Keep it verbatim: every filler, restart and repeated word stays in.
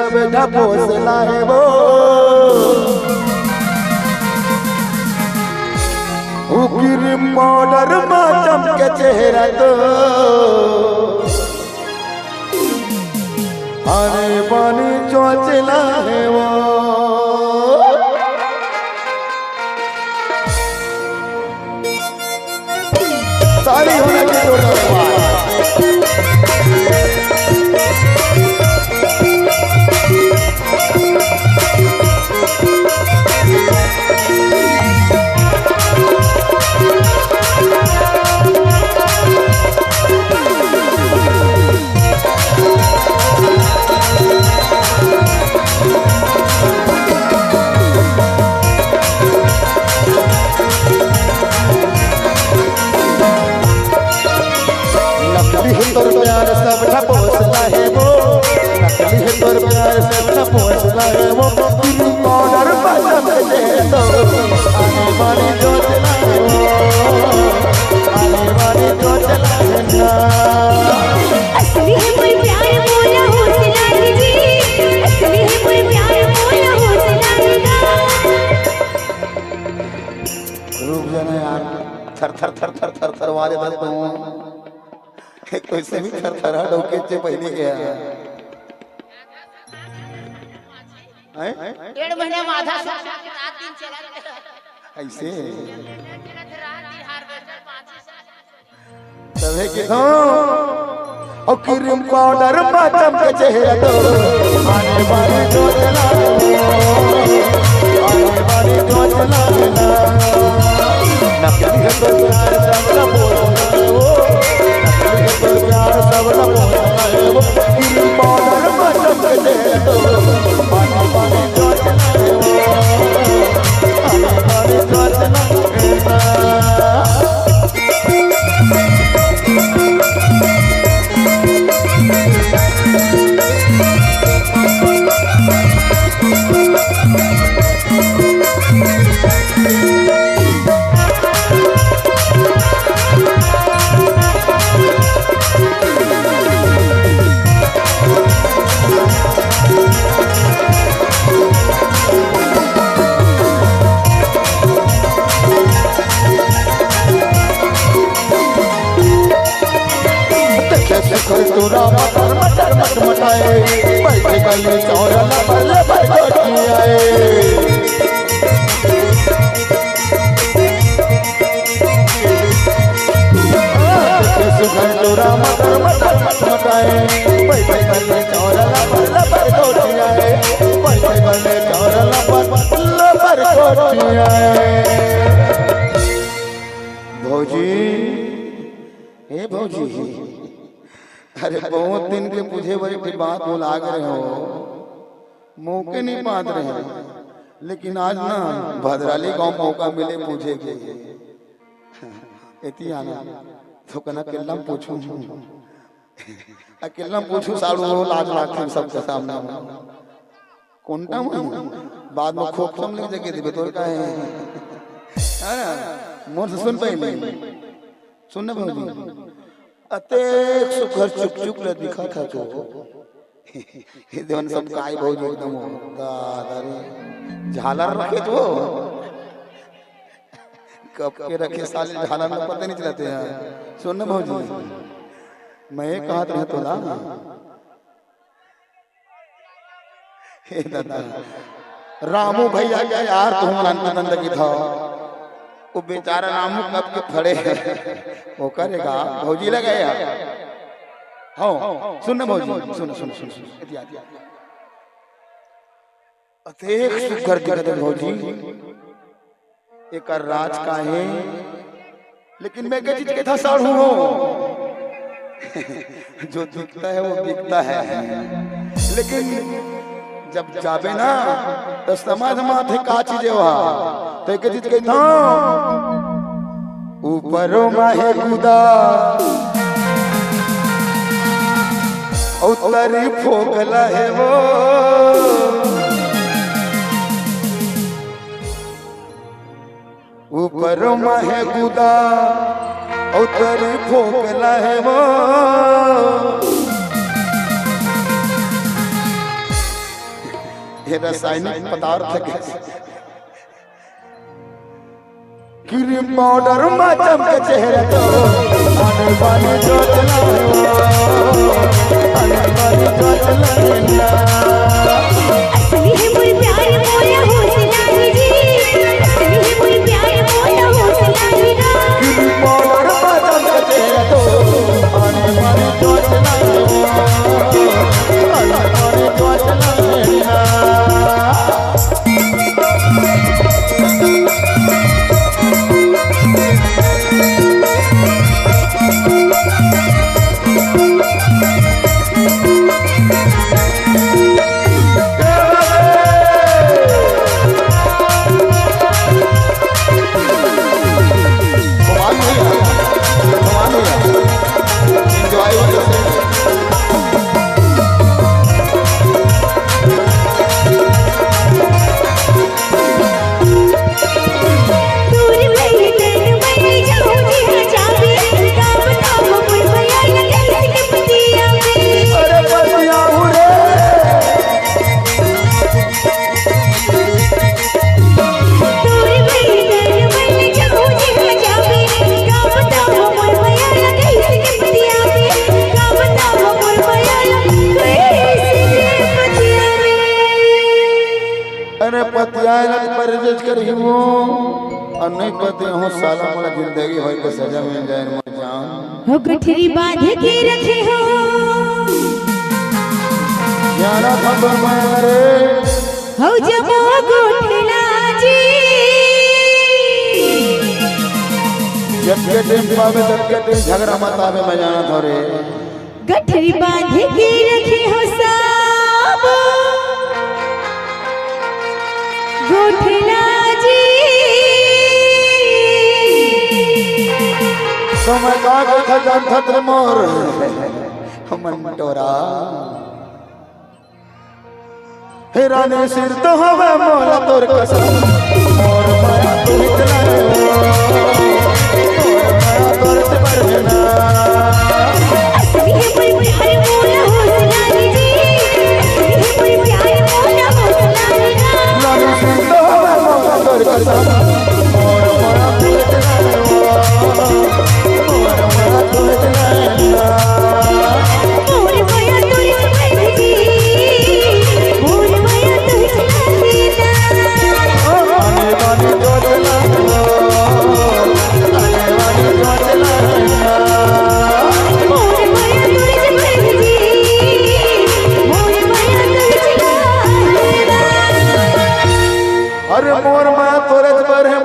बेटा पोसला हे वो, वो क्रीम पाउडर मा चमके चेहरा तो, आने बानी चोचला हे वो। ताली होना चाहिए जोरदार आवाज। नकली है तोर प्यार सब ठपोसला हे वो, नकली है तोर प्यार सब ठपोसला हे वो, क्रीम पाउडर बदन दे तो, आने वाली जो चला हे वो, आने वाली जो चला हे ना। असली है मोर प्यार मोला होसला दीदी, असली है मोर प्यार मोला होसला दीदा। रुक जाना यार, थर थर थर थर थर थर वाले बात तो। एक तो इससे भी थर थर डोके चे पहले गया। हैं? डेढ़ महीना में आधा साल रात दिन चला गया। ऐसे? रात दिन हार्वेस्टर पाँच ही साल। तभे के तो, ओ क्रीम पाउडर मा चमके चेहरा तो, आने वाली जो चला, आने वाली जो चला ना। नकली है तो प्यार सब ना बोलना है वो, नकली है तो प्यार सब ना बोलना है वो, क्रीम पाउडर मा चमके चेहरा तो, आने वाली जो चला है वो, आने वाली जो चला है ना। देखे सुघर टूरा मटर मटर मटमटाए, बैठे गली चौरा लबर लबर गोठियाए। देखे सुघर टूरा मटर मटर मटमटाए, बैठे गली चौरा लबर लबर गोठियाए, बैठे गली चौरा लबर लबर गोठियाए। भौजी, हे भौजी, अरे बहुत दिन के पूछे बर एक ठे बात भुला गे रहे हो, मौके नहीं पात रहे, लेकिन आज ना भद्राली गांव मौका मिले पूछे के। एती आना, तो कना अकेला में पूछूं, अकेला में पूछूं सालू हो, लाज लागथे सबके सामने। कोंटा में बाद में खोपचम ले जगह देबे तोर का है। है ना? मोर से सुन पाई नहीं। सुन ना भौजी। अतेक सुघर चुक चुक ले दिखा था तो। ये देवन सब काय भौजी एकदम हो। दादा रे। झालर रखे तो। कब के रखे साले झालर में पता नहीं चलते हैं। सुन ना भौजी। मैं ये कहा था तोला। हे दादा, रामू भैया के यार तुम आनंद की था। वो बेचारा रामू कब के फड़े हे। वो करेगा, भौजी लगे यार। हाँ, सुन ना भौजी, सुन, सुन, सुन, सुन। अतेक सुघर दिखत हे भौजी। एकर राज का हे, लेकिन मैं के चीज के था साढ़ू हो। जो दिखता है वो बिकता है, लेकिन जब जाबे ना तो समझ माथे का चीज हे वहा। तो एक चीज के था, ऊपरो माहे गुदा, उतरी फोकला हे वो। ऊपर माहे गुदा, उतरी फोकला हे वो। ये रासायनिक पदार्थ के क्रीम पाउडर मा चमके चेहरा तो आने वाली जो चला आने वाली जो चला। असली है मोर प्यार मोरा होश लागे जी। असली है मोर प्यार मोरा होश लागे ना। क्रीम पाउडर मा चमके चेहरा तो आने वाली जो चला आने वाली जो चला। अरे पतियाए ला तो परहेज करही वो, अउ नहीं पतियाहूँ साला मोला जिंदगी भर के सजा मिल जाए मोर जान। हो गठरी बांध के रखे हो। जाना था तो मैं रे। हो जब हो गोठला जी। जब के टेम पावे तब के टेम झगड़ा मत आवे, मैं जाना था रे। गठरी बांध के रखे हो सब गोठला जी। समय का कथा जानत रे मोर मंटोरा। हे रानी सिर तो हवे मोला तोर कसम, मोर माया तू इतना रे, मोर माया तोर से बढ़ ना। असली है मोर प्यार मोरा होश लागे जी, असली है मोर प्यार मोरा होश लागे ना। रानी सिर तो हवे मोला तोर कसम, मोर माया तू इतना रे, मोर माया तू इतना रे। अरे मोर माया तोरे बर हे।